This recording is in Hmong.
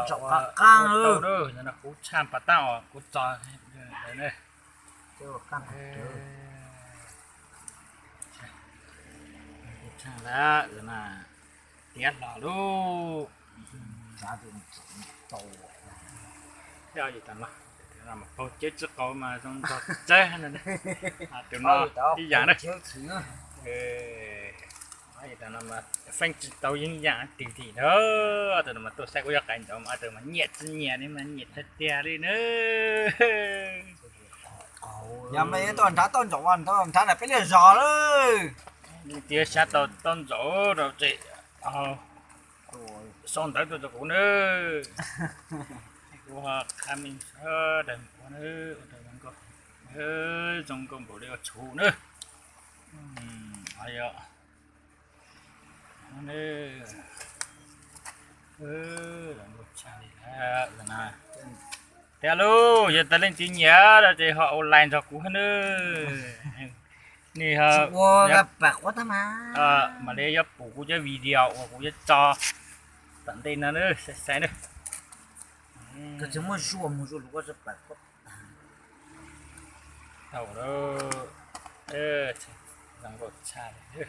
Tau, no kuv tshaj pas tag os, kuv txog tshaj lawm na, tiav hlo lauj. Thiab paug ceb tsis qau mas zoo nrog txawb no, tus no ib yam na. Feeb tsis tau yeeb yam twg li na. Tus no mas tuaj saib kuv yog qais ntsaum mas tus mas nyiam tsis nyiam ne mas nyiam tiag tiag li na. Yog mas tuaj nrhav tauj ntsaum, nrhav nram peb liaj zos lawm. Leej twg xav tau tauj ntsaum rau ces sau ntawv tuaj rau kuv na. Kuv ho qha meej sawv daws ua na, ua rau zoo nkauj, zoo nkauj npaum li ua tshuv na. Yog tiag lauj, yog tas leej twg nyiam no ces ho ua like nrog kuv na. Nws ho, mam li yuav pum kuv cov video uas kuv yuav tso tom ntej no na, saib saib na. Tau lawm, zoo nkauj tshaj li.